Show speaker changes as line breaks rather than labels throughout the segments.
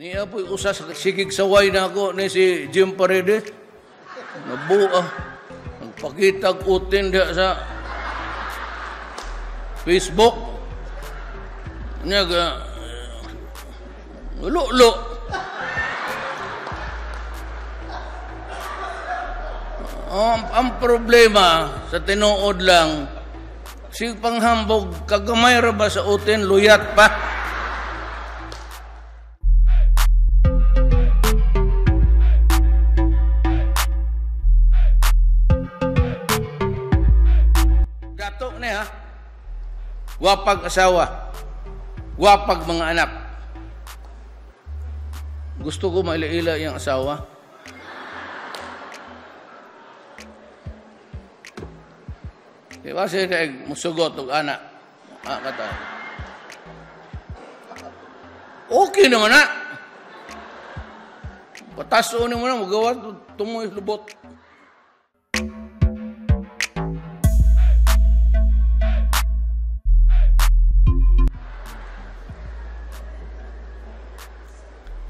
Niya po'y usa sa sigig saway na ako ni si Jim Paredes. Nabuah. Nagpakitag utin diha sa Facebook. Niya ga lulo. Ang problema sa tinuod lang, si panghambog kagamay ra ba sa utin, luyat pa. Gato ni ha. Wapag asawa. Wapag mga anak. Gusto ko maila-ila yung asawa. Diba siya kay musugot og anak? Ah, kata. Okay naman na. Pataso ni mo na, magawa, tumoy lubot.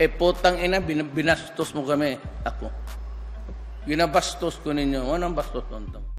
Eh, putang ina, binastos mo kami. Ako. Ginabastos ko ninyo. Anong bastos nito?